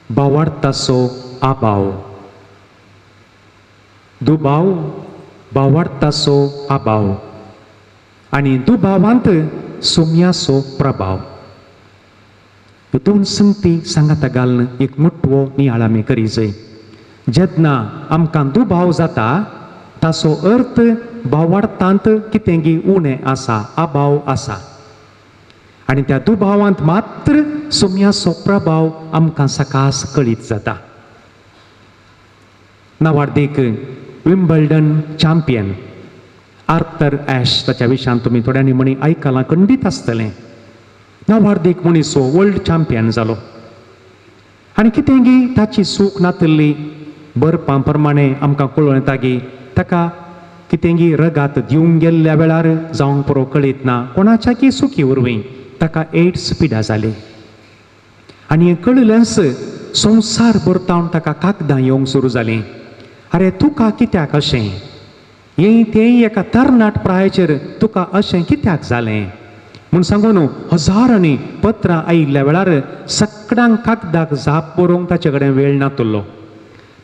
भावार्थाचो अभाव. दुबाव, भावार्थाचो अभाव आनी दुबावांत सोम्याचो प्रभाव. दोन संगती सांगाता घालून एक मोटवो नियाळ आमी करी जाय. जेन्ना आमकां दुबाव जाता ताचो अर्थ भावार्थांत कितेंगी उणें आसा, अभाव आसा आनी त्या दुबावांत मात्र सोम्याचो प्रभाव आमकां सकास कळीत जाता. नावार्दीक विम्बल्डन चॅम्पियन आर्थर ॲश, ताच्या विशयान तुमी थोड्यांनी म्हणी आयकलां खंडीत आसतलें. नावार्दीक मनीस हो वर्ल्ड चॅम्पियन जालो आनी कितेंगी ताची सूख नातिल्ली बरपां प्रमाणे आमकां कळोवन येता की ताका कितेंगी रगात दिवंक गेल्ल्या वेळार जावंक पुरो कळीत ना, कोणाच्या की सुखी वरवीं ताका एड्स पिडा जाली आनी हें कळिल्लेंच संवसार भरतावन ताका कागदां येवंक सुरू जालीं. अरे तुका कित्याक अशें, हें तें एका तरणाट प्रायेचेर तुका अशें कित्याक जालें म्हूण सांगून हजारांनी पत्रां आयिल्ल्या वेळार सगळ्यांक कागदाक जाप बरोवंक ताचे कडेन वेळ नातुल्लो.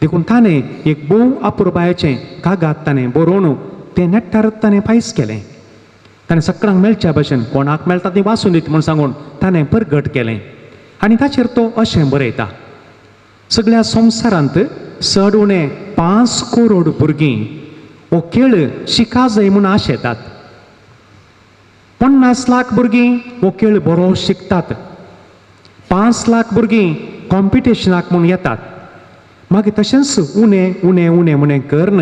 देखून ताणें एक भोव अपुरबायेचें कागाद ताणें बरोवन तें नेटार ताणें फायस केलें. ताणें सगळ्यांक मेळच्या भशेन कोणाक मेळटा तें वाचून दीत म्हूण सांगून ताणें परगट केलें आनी ताचेर तो अशें बरयता, सगळ्या संवसारांत चड उणें 5 करोड भुरगीं हो खेळ शिका जाय म्हूण आशेतात. 50 लाख भुरगीं हो खेळ बरो शिकतात, 5 लाख भुरगीं कॉम्पिटिशनाक म्हूण येतात. मागीर तशेंच उणें उणें उणें उणें करून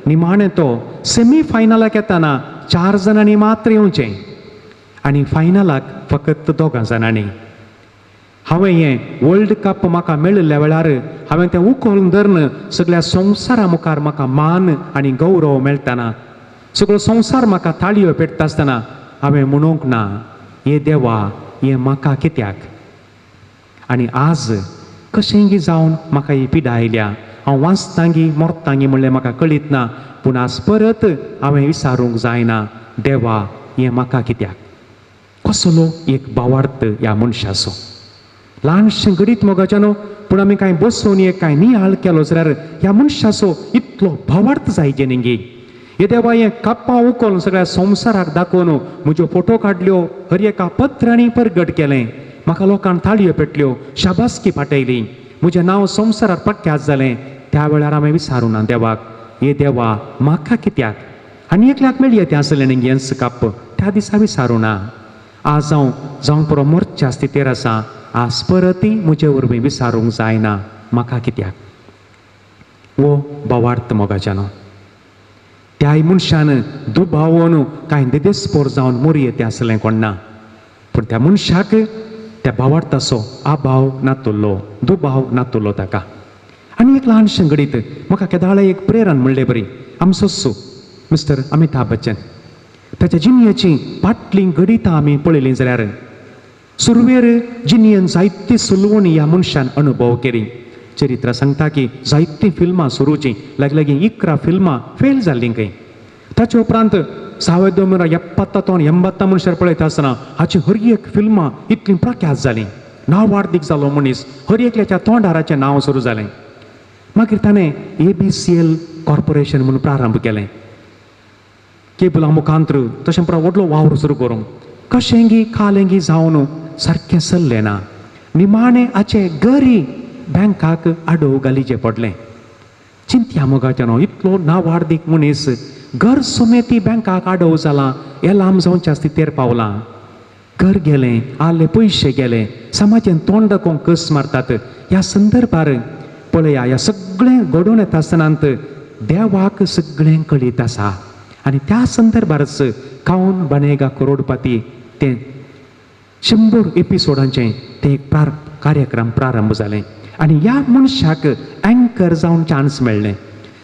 निमाणें तो सेमी फायनलाक येताना 4 जाणांनी मात्र येवचें आनी फायनलाक फकत 2 जाणांनी. हांवें हें वर्ल्ड कप म्हाका मेळिल्ल्या वेळार हांवें तें उखलून धरून सगळ्या संवसारा मुखार म्हाका मान आनी गौरव मेळटना, सगळो संवसार म्हाका ताळयो पेटता आसतना हांवें म्हणूंक ना, हे देवा हें म्हाका कित्याक? आनी आज कशेंगी जावन म्हाका ही पिडा आयल्या, हांव वाचतांगी मरतांगी म्हणलें म्हाका कळीत ना, पूण आज परत हांवें विचारूंक जायना, देवा हें म्हाका कित्याक? कसलो एक भावार्थ ह्या मनशाचो. ल्हानशें घडीत मोगाच्यानो न्हू, पूण आमी कांय बसून एक कांय नियाळ केलो जाल्यार ह्या मनशाचो इतलो भावार्थ जायचे न्ही. हे देवा हें कप्पां उखलून सगळ्या संवसाराक दाखोवन म्हज्यो फोटो काडल्यो, हर एका पत्रांनी परगट केलें, म्हाका लोकांक ताळयो पेटल्यो, शाबासकी पाटयली, म्हजें नांव संवसाराक प्रख्यात जालें. त्या वेळार हांवें विचारूं ना देवाक, हे देवा म्हाका कित्याक? आनी एकल्याक मेळये तें आसलें न्ही हेंच कप्प, त्या दिसा विचारूं ना. आज हांव जावंक पुरो मोर्च्या स्थितीर आसा, आज परती म्हजे वरवीं विचारूंक जायना म्हाका कित्याक? वो भावार्थ मोगाच्यानो. त्याय मनशान दुबावोन कांय देदेस्पोर जावन मोरये तें आसलें कोण ना, पूण त्या मनशाक त्या भावार्थाचो अभाव नातुल्लो, दुबाव नातुल्लो ताका. आनी एक ल्हानशें घडीत म्हाका केदाळा एक प्रेरण म्हणले बरी आमचो सो मिस्टर अमिताभ बच्चन ताच्या जिणयेची फाटलीं घडितां आमी पळयलीं जाल्यार सुरवेर जिणयेन जायती सुलवणी ह्या मनशान अनुभव केली. चरित्र सांगता की जायतीं फिल्मां सुरूचीं लागीं लागीं 11 फिल्मां फेल जाल्लीं खंय. ताचे उपरांत 1970 80 मनशार पळयता आसतना हाची हर एक फिल्मां इतलीं प्रख्यात जालीं, नांवार्दीक जालो मनीस, हर एकल्याच्या तोंडाराचें नांव सुरू जालें. मागीर ताणें ABCL corporation म्हणून प्रारंभ केलें, केबलां मुखांत्र तशें पुरो व्हडलो वावर सुरू करूंक. कशेंगी कालेंगी जावन सारकें चल्लें ना. निमाणें हाचें गरी बँकाक आडोव घालीचें पडलें. चिंत्या मोगाच्यानो, इतलो नावार्दीक मनीस घर समेती बँकाक आडोव जालां, एलाम जावच्या स्थितीर पावलां. घर गेलें, आले पयशे गेले, समाजान तोंड दाखोवंक कस मारतात. ह्या संदर्भार पळया, ह्या सगळें घडोवन येता आसतनांत देवाक सगळें कळीत आसा आनी त्या संदर्भारच काऊन बनेगा करोडपती तें 100 एपिसोडांचें तें एक कार्यक्रम प्रारंभ जालें आनी ह्या मनशाक एंकर जावन चान्स मेळ्ळें.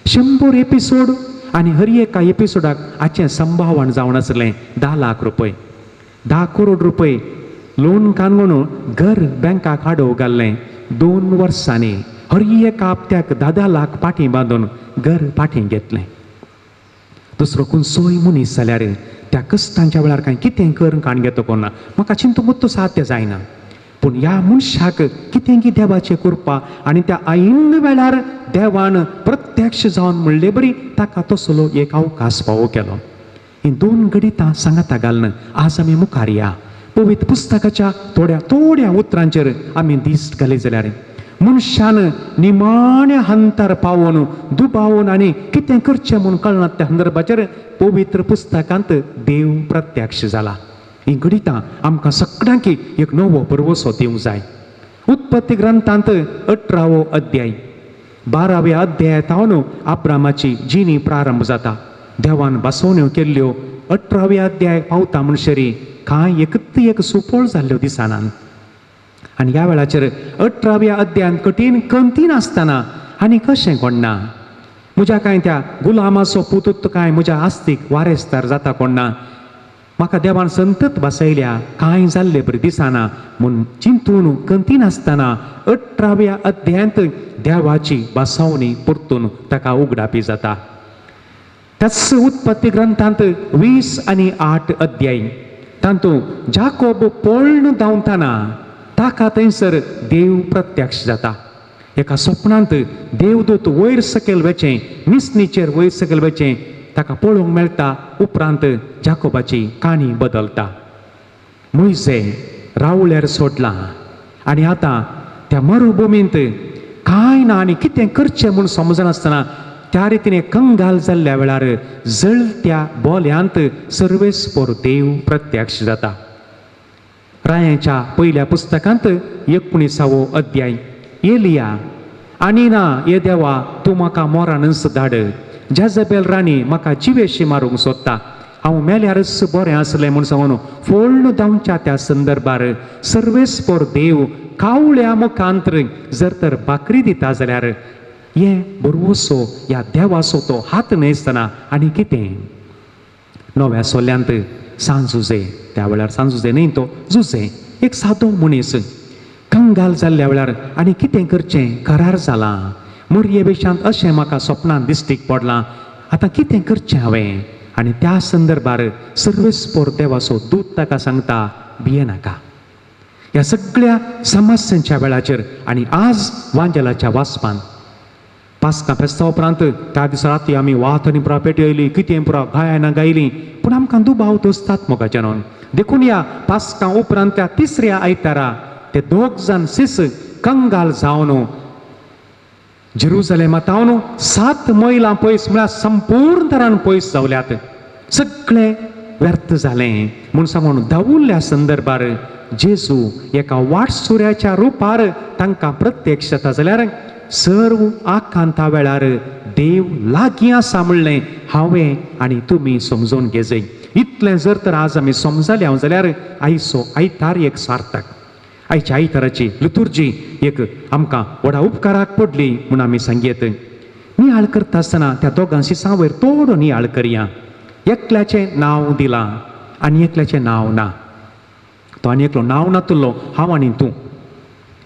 100 एपिसोड आनी हर एका एपिसोडाक हाचें संभावण जावन आसलें 10 लाख रुपये, 10 करोड रुपये लोन कानून घर बँकाक आडोव घाल्लें. 2 वर्सांनी हर एका हप्त्याक 10-10 लाख पाटी बांदून घर पाटी घेतलें. दुसरो खंयचोय मनीस जाल्यार त्या कश्टांच्या वेळार कांय कितें करून काण घेतो कोण ना, म्हाका चिंतूंक मुत्तो साध्य जायना. पूण ह्या मनशाक कितें की देवाचें कृपा आनी त्या ऐन वेळार देवान प्रत्यक्ष जावन म्हणले बरी ताका तसलो एक अवकाश फावो केलो. ही दोन घडितां सांगाता घालून आज आमी मुखार या. पवित्र पुस्तकाच्या थोड्या थोड्या उतरांचेर आमी दिश्ट घाली जाल्यार मनशान निमाण्या हंतार पावोवन दुबावून आनी कितें करचें म्हूण कळना त्या संदर्भाचेर पवित्र पुस्तकांत देव प्रत्यक्ष जाला. ही घडितां आमकां सगळ्यांक एक नवो भरवसो दिवंक जाय. उत्पत्ती ग्रंथांत 18वो अध्याय 12व्या अध्यायांत अब्रामाची जिणी प्रारंभ जाता. देवान बसवण्यो केल्ल्यो 18व्या अध्याय पावता म्हणसरी कांय एकत एक सुफळ जाल्ल्यो दिसना. आनी ह्या वेळाचेर 18व्या अध्यायान कठीण कंतीन आसतना आनी कशें कोणना म्हज्या कांय त्या गुलामाचो पुतूत कांय म्हज्या आस्तीक वारेसदार जाता कोणना, म्हाका देवान संतत बसयल्या कांय जाल्ले बरी दिसना म्हूण चिंतून कंतीन आसतना 18व्या अध्यायांत देवाची बसवणी परतून ताका उगडापी जाता. त्याच उत्पत्ती ग्रंथांत 20 आणि 8 अध्याय तातूंत जाकोब पळून धांवतना ताका थंयसर देव प्रत्यक्ष जाता. एका सपनांत देवदूत वयर सकयल वेचें, निसणीचेर वयर सकयल वेचें ताका पळोवंक मेळटा. उपरांत जाकोबाची काणी बदलता. मोयजे रावळ्यार सोडला आनी आतां त्या मरुभुमींत कांय ना आनी कितें करचें म्हूण समजनासतना त्या रितीन कंगाल जाल्ल्या वेळार जळत्या बोल्यांत सर्वेस्पोर देव प्रत्यक्ष जाता. रायाच्या पयल्या पुस्तकांत 19वो अध्याय एलिया आनी ना ये देवा तूं म्हाका मोरानच धाड, जेजबेल राणी म्हाका जिवेशी मारूंक सोदता, हांव मेल्यारच बरें आसलें म्हूण सांगून फोळ्ण धांवच्या त्या संदर्भार सर्वेस्पोर देव कावळ्या मुखांत जर तर भाकरी दिता जाल्यार हे बरवसो ह्या देवाचो तो हात न्हयसतना आनी कितें. नव्या सोल्यांत सांजुजे, त्या वेळार सांजुजे न्हय तो जुजे, एक सादो मनीस कंगाल जाल्ल्या वेळार आनी कितें करचें करार जालां, मोरये वेशांत अशें म्हाका सपनान दिश्टीक पडलां, आतां कितें करचें हांवें. आनी त्या संदर्भार सर्वेस्पोर देवाचो दूत ताका सांगता भियेनाका. ह्या सगळ्या समस्यांच्या वेळाचेर आनी आज वांजेलाच्या वाचपान पास्का फेस्ता उपरांत त्या दिसा राती आमी वात आनी पुरा पेटयली, कितें पुरा गायनां गायलीं, पूण आमकां दुबाव दोसतात मोगाच्यान. देखून ह्या पास्का उपरांत त्या तिसऱ्या आयतारा ते दोग जाण सीस कंगाल जावन जेरुजलेमा तावन 7 मैलां पयस म्हळ्यार संपूर्ण तरान पयस जावल्यात, सगळें व्यर्थ जालें म्हूण सांगून धांवुल्ल्या संदर्भार जेजू एका वाटसुऱ्याच्या रुपार तांकां प्रत्यक्ष जाता जाल्यार सर्व आकांता वेळार देव लागीं आसा म्हणलें हांवें आनी तुमी समजून घेजय. इतलें जर तर आज आमी समजले हांव जाल्यार आयचो आयतार एक सार्थक, आयच्या आयताराची लितुर्जी एक आमकां व्हडा उपकाराक पडली म्हूण आमी सांगयत. नियाळ करता आसतना त्या दोगां शिसां वयर थोडो नियाळ करया. एकल्याचें नांव दिलां आनी एकल्याचें नांव ना, तो आनी एकलो नांव नातुल्लो हांव आनी तूं,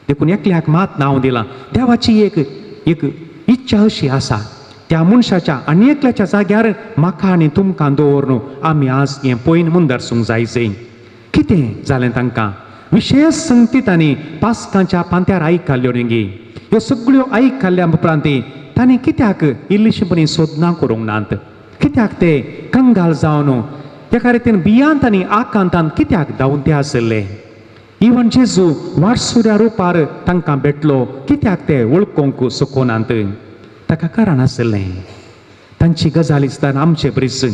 देखून एकल्याक मात नांव दिलां. देवाची एक एक इच्छा अशी आसा त्या मनशाच्या आनी एकल्याच्या जाग्यार म्हाका आनी तुमकां दवरून आमी आज हें पयन मुंदरसूंक जाय. जंय कितें जालें तांकां विशेश संगती तांणी पास्कांच्या पांत्यार आयकल्ल्यो न्ही, ह्यो सगळ्यो आयकल्ल्या उपरांत तांणी कित्याक इल्लीशी सोदनां करूंक नात, कित्याक ते कंगाल जावन एका रितीन भियांत आनी आकांतान कित्याक धांवते आसले. इवन जेजू वाटसुऱ्या रुपार तांकां भेटलो, कित्याक ते वळखूंक शकनात, ताका कारण आसलें. तांची गजाल दिसतना आमचे ब्रिज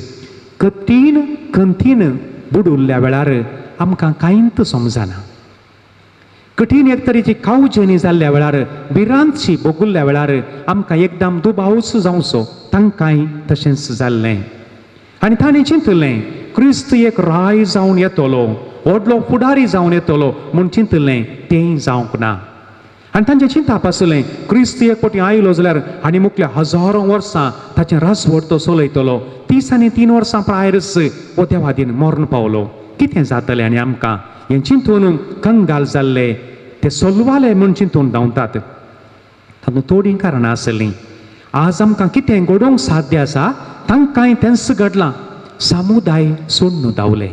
कठीण कंतीन बुडुल्ल्या वेळार आमकां कांयच समजना. कठीण एक तरेची कावजेनी जाल्ल्या वेळार, भिरांतशी भोगुल्ल्या वेळार आमकां एकदम दुबावच जावचो, तांकांय तशेंच जाल्लें. आनी तांणी चिंतलें क्रिस्त एक राय जावन येतलो, व्हडलो फुडारी जावन येतलो म्हूण चिंतलें, तें जावंक ना. आनी तांचें चिंताप आसलें क्रिस्त एक फावटी आयलो जाल्यार आनी मुखल्या हजारो वर्सां ताचें राजवट तो चलयतलो, 30 आनी 3 वर्सां प्रायरच हो देवादीन मरण पावलो, कितें जातलें आनी आमकां हें चिंतून कंगाल जाल्ले ते सोलवाले म्हूण चिंतून धांवतात. तातूंत थोडीं कारणां आसलीं. आज आमकां कितें घडोवंक साध्य आसा तांकांय तेंच घडलां, समुदाय सोडून धांवले.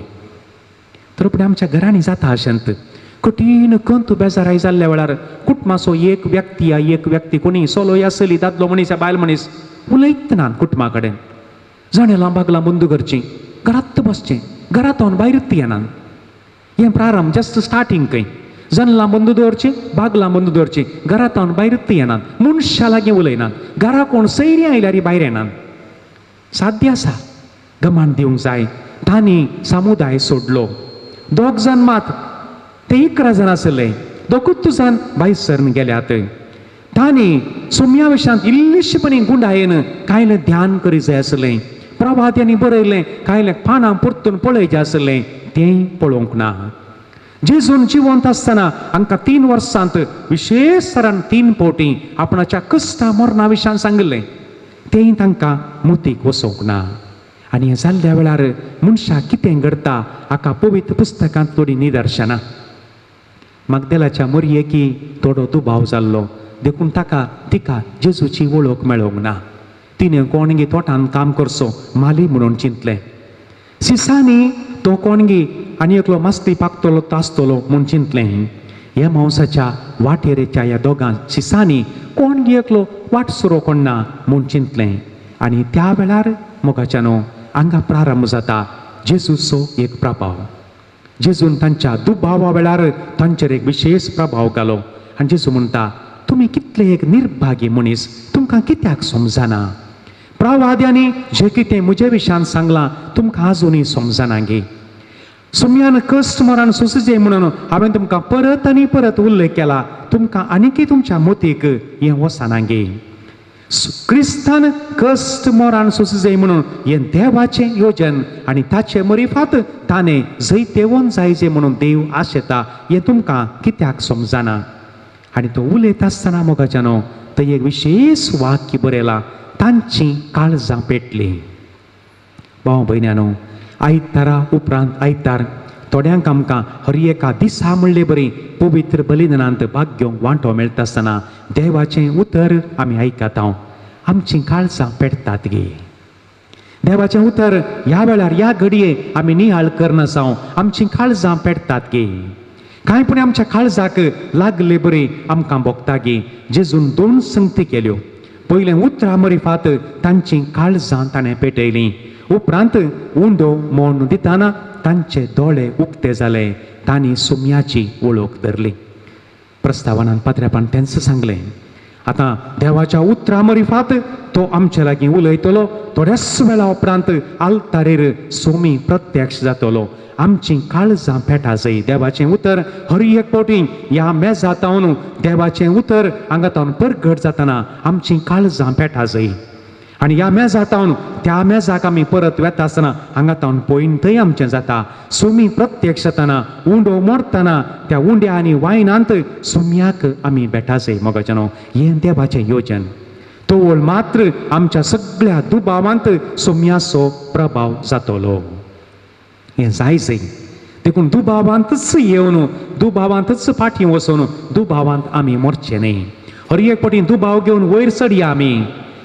तर पूण आमच्या घरांनी जाता अशेंत कठीण कंत बेजाराय जाल्ल्या वेळार कुटुंबाचो एक व्यक्ती या एक व्यक्ती कोणी सोलो या चली, दादलो मनीस या बायल मनीस उलयत ना कुटुंबा कडेन. जनेलां बागलां बंद करचीं, घरांत बसचें, घरांत भायरूच येना. हें प्रारंभ जस्ट स्टार्टींग खंय. जनलां बंद दवरचीं, बागलां बंद दवरचीं, घरांत भायरूच येनात, मनशां लागीं उलयनात, घरा कोण सैरी आयल्यार भायर येनात. साध्य आसा, गमान दिवंक जाय. तांणी समुदाय सोडलो. दोग जाण मात, ते 11 जाण आसले, दोगूच जाण भायर सरून गेल्यात. तांणी सोम्या विशांत इल्लीशेपणी गुंडायेन कांयलें ध्यान करी जाय आसलें. प्रभात्यांनी बरयलें कांयलें पानां परतून पळयचें आसलें, तें पळोवंक ना. जेजून जिवंत आसतना हांकां 3 वर्सांत विशेश तरान 3 फावटी आपणाच्या कश्टा मरणा विशयान सांगिल्लें, तेंय तांकां मोतीक वसोवंक ना. आनी हें जाल्ल्या वेळार मनशाक कितें घडटा हाका पवित्र पुस्तकांत थोडीं निदर्शनां. मागदेलाच्या मोरयेकी थोडो दुबाव जाल्लो, देखून ताका तिका जेजूची वळख मेळोवंक ना. तिणें कोणगी तोटान काम करचो माली म्हणून चिंतलें. सिसांनी तो कोणगी आनी एकलो मास्ती पाकतलो तासतलो म्हूण चिंतलें. ह्या मांसाच्या वाटेरेच्या ह्या दोगां सिसांनी कोणगी एकलो वाटसुरो कोण ना म्हूण चिंतलें. आनी त्या वेळार मोगाच्यानो हांगा प्रारंभ जाता जेजूचो एक प्रभाव. जेजून तांच्या दुबावा वेळार तांचेर एक विशेश प्रभाव घालो. आनी जेजू म्हणटा, तुमी कितले एक निर्भागी मनीस, तुमकां कित्याक समजना? प्रवाद्यांनी जें कितें म्हजे विशयान सांगलां तुमकां आजुनूय समजना गे. सुम्यान कश्ट मरण सोंसचें म्हणून हांवें तुमकां परत आनी परत उल्लेख केला, तुमकां आनीकय तुमच्या मोतीक हें वचना गे. क्रिस्तान कश्ट मरण सोंसचें म्हणून हें देवाचें योजन आनी ताचे मरिफात ताणें जैतेवन जायचें म्हणून देव आशेता, हें तुमकां कित्याक समजना? आनी तो उलयता आसतना मोगाच्यानो थंय एक विशेश वाक्य बरयलां, तांचीं काळजां पेटलीं. भाव भयण्यानो, आयतारा उपरांत आयतार थोड्यांक आमकां हर एका दिसा म्हणले बरी पवित्र बलिदानांत भाग घेवंक वांटो मेळटा आसतना देवाचें उतर आमी आयकता, आमचीं काळजां पेटतात गे. देवाचें उतर ह्या वेळार ह्या घडये आमी निहाळ करनासांव, आमचीं काळजां पेटतात गे. कांय पूण आमच्या काळजाक लागले बरी आमकां भोगता गे. जेजून 2 संगती केल्यो. पयलें उतरां मरिफात तांचीं काळजां ताणें पेटयलीं. उपरांत उंडो मोन दितना तांचे दोळे उक्ते जाले, तांणी सुम्याची वळख धरली. प्रस्तावनान पात्र्यापान तेंच सांगलें, आतां देवाच्या उतरां मरिफात तो आमचे लागीं उलयतलो, थोड्याच वेळा उपरांत आल्तारेर सोमी प्रत्यक्ष जातलो. आमचीं काळजां पेटा जाय. देवाचें उतर हर एक फावटी ह्या मेजा तावन देवाचें उतर हांगा तावन परगट जातना आमचीं काळजां पेटा जाय. आनी ह्या मेजा तावन त्या मेजाक आमी परत वेता आसतना हांगा तावन पॉयंटय आमचें जाता. सोमी प्रत्यक्ष जातना उंडो मोडटना त्या उंड्या आनी वायनांत सोम्याक आमी भेटा जाय. मोगाच्यानो, हें देवाचें योजन. तोवळ मात्र आमच्या सगळ्या दुबावांत सोम्याचो प्रभाव जातलो. हें जाय जाय. देखून दुबावांतच येवन दुबावांतच फाटीं वचून दुबावांत आमी मरचें न्हय. हर एक फावटी दुबाव घेवन वयर चडया आमी.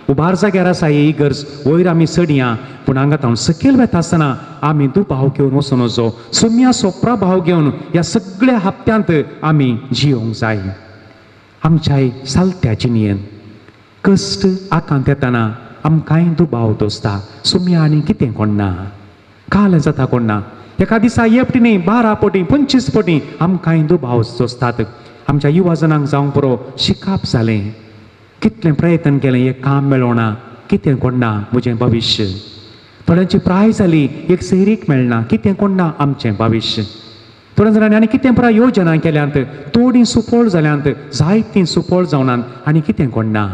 उबार जाग्यार आसा ही इगर्ज, वयर आमी चडया, पूण हांगा तावन सकयल वेता आसतना आमी दुबाव घेवन वचूं नजो. सोम्याचो प्रभाव घेवन ह्या सगळ्या हप्त्यांत आमी जियोंक जाय. आमच्याय सालत्या जिणयेन कश्ट आकांत येतना आमकांय दुबाव दोसता, सोम्या आनी कितें कोण ना, काल जाता कोण ना. एका दिसा एकटी न्ही 12 पटी 25 पटी आमकांय दुबाव सोंसतात. आमच्या युवा जणांक जावंक पुरो शिकाप जालें, कितलें प्रयत्न केलें, एक काम मेळोना, कितें कोण ना म्हजें भविश्य. थोड्यांची प्राय जाली, एक सैरीक मेळना, कितें कोण ना आमचें भविश्य. थोड्या जाणांनी आनी कितें पुराय योजना केल्यांत, थोडीं सुफळ जाल्यांत, जायतीं सुफळ जावनात आनी कितें कोण ना.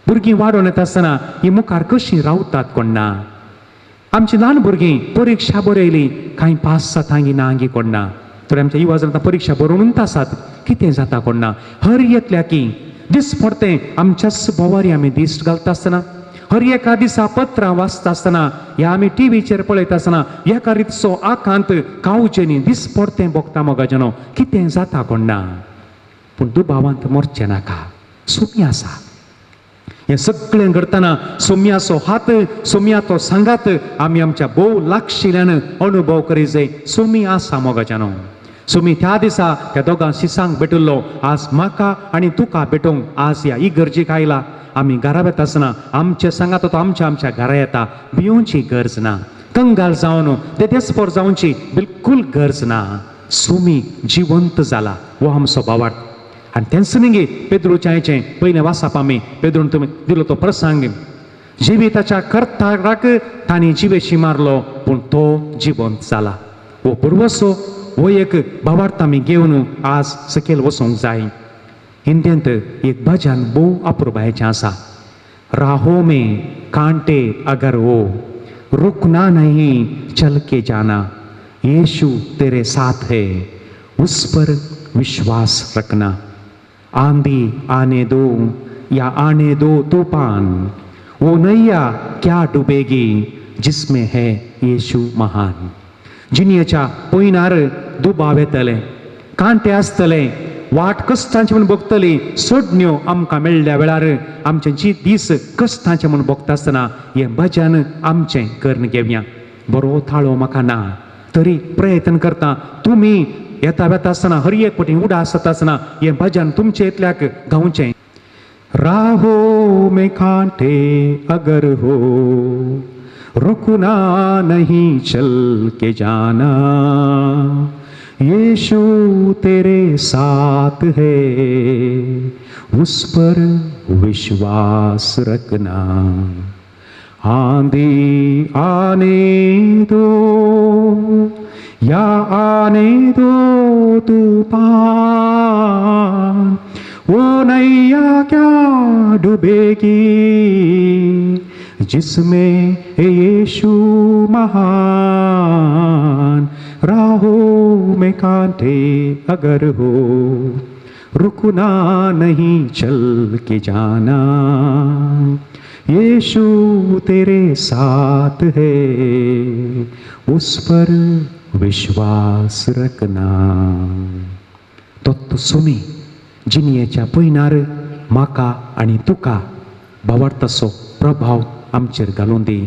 भुरगीं वाडोवन येता आसतना हीं मुखार कशीं रावतात कोण ना. आमची ल्हान भुरगीं परिक्षा बरयली, कांय पास जाता गी ना गी कोण ना. थोडे आमच्या युवा जाणां परिक्षा बरोवनूच आसात, कितें जाता कोण ना. हर एकल्याकी दीस पडतें आमच्याच भोवारी आमी दिश्ट घालता आसतना, हर एका दिसा पत्रां वाचता आसतना, ह्या आमी टिवीचेर पळयता आसतना एका रितचो आकांत कावचेनी दीस पडतें भोगता मोगाजनो, कितें जाता कोण ना. पूण दुबावांत मरचें नाका, सुमी आसा. हें सगळें घडटना सोम्याचो हात, सोम्याचो सांगात आमी आमच्या भोव लागशिल्ल्यान अनुभव करी जाय. सोमी आसा मोगाच्यानो, सुमी त्या दिसा त्या दोगां शिसांक भेटिल्लो आज म्हाका आनी तुका भेटोवंक आज ह्या इगर्जेक आयला. आमी घरा वेता आसतना आमचे सांगात तो आमच्या आमच्या घरा येता. भिवची गरज ना, कंगाल जावन ते देसपोर जावची बिलकूल गरज ना. सुमी जिवंत जाला हो आमचो भावार्थ. आनी तेंच न्ही पेद्रूचें आयचें पयलें वाचप आमी पेद्रून तुमी दिलो तो प्रसंग. जिविताच्या कर्ताराक तांणी जिवेशी मारलो पूण तो जिवंत जाला. हो पुर्वसो हो एक भावार्थ आमी घेवन आज सकयल वचूंक जाय. हिंदींत एक भजन भोव अपुरबायेचें आसा. राहो में कांटे अगर हो, रुकना नहीं चल के जाना, यीशु तेरे साथ है उस पर विश्वास रखना, आंधी आने दो या आने दो तूफान, वो नैया क्या डूबेगी जिसमें है यीशु महान. जिणयेच्या पयनार दुबाव येतले, कांटे आसतले, वाट कश्टांचे म्हूण भोगतली. सोडण्यो आमकां मेळ्ळ्या वेळार आमचे जी दीस कश्टांचे म्हूण भोगता आसतना हें भजन आमचें करून घेवया. बरो थाळो म्हाका ना तरी प्रयत्न करता. तुमी येता वेता आसतना हर एक पटी उडास जाता आसतना हें भजन तुमचे इतल्याक गावचें. राहो में कांटे अगर हो, रुकना नहीं चल के जाना, यीशु तेरे साथ है उस पर विश्वास रखना, आंधी आने दो या आने दो तूफान, वो नैया क्या डूबेगी जिसमें यीशु महान, राहों में कांटे अगर हो, रुकना नहीं चल के जाना, यीशु तेरे साथ है उस पर विश्वास रखना. तो सुमी जिणयेच्या पयनार म्हाका आनी तुका भावार्थाचो प्रभाव आमचेर घालून दी.